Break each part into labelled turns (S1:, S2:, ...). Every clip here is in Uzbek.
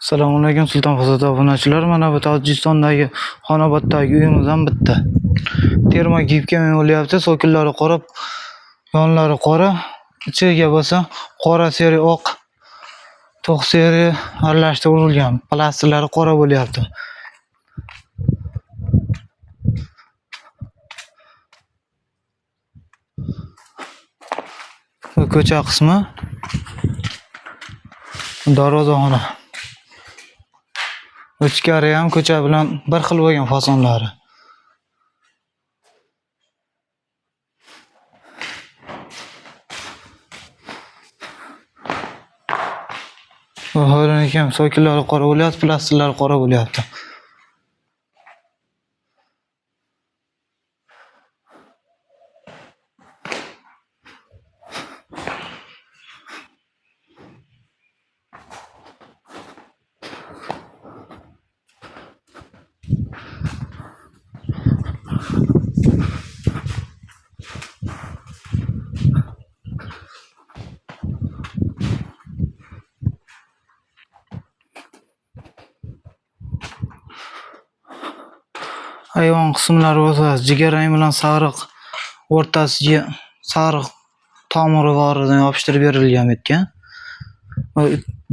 S1: Assalomu alaykum Sulton Fasad obunachilar. Mana bu Tojikistondagi Xonoboddagi uyimiz ham bitta. Terma gipga bo'lyapti, sokillari qora, yonlari qora, ichiga bo'lsa qora seri oq, to'q seri aralashtirib urilgan. Plasterlari qora bo'lyapti. Bu ko'cha qismi, darvozaxona. Ichkari ham ko'cha bilan bir xil bo'lgan fasonlari. Bu hovliniki ham sokillari qora bo'lyapti, plasterlari qora bo'lyapti. Ayvon qismlari bo'lsa jigarrang bilan sariq o'rtasiga sariq tomiri boridan yopishtirib berilgan bu yerga.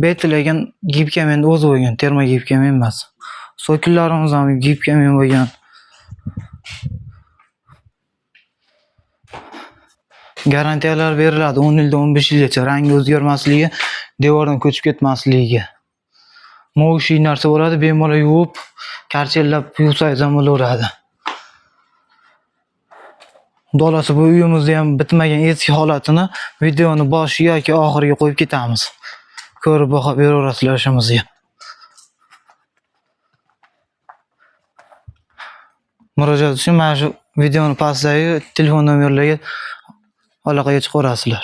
S1: Beti lekin gipkamen o'zi bo'lgan, terma gipkamen emas. Sokillarimiz ham gipkamen bo'lgan. Garantiyalar beriladi 10 yildan 15 yilgacha rangi o'zgarmasligi, devordan ko'chib ketmasligiga. Movishi narsa bo'ladi, bemalol yuvib, karchellab yuvsangiz ham bo'laveradi. Xudo xohlasa bu uyimizni ham bitmagan eski holatini videoni boshiga yoki oxiriga qo'yib ketamiz. Ko'rib baho beraverasizlar ishimizga. Murojaat uchun mana shu videoni pastidagi telefon nomerlariga aloqaga chiqaverasizlar.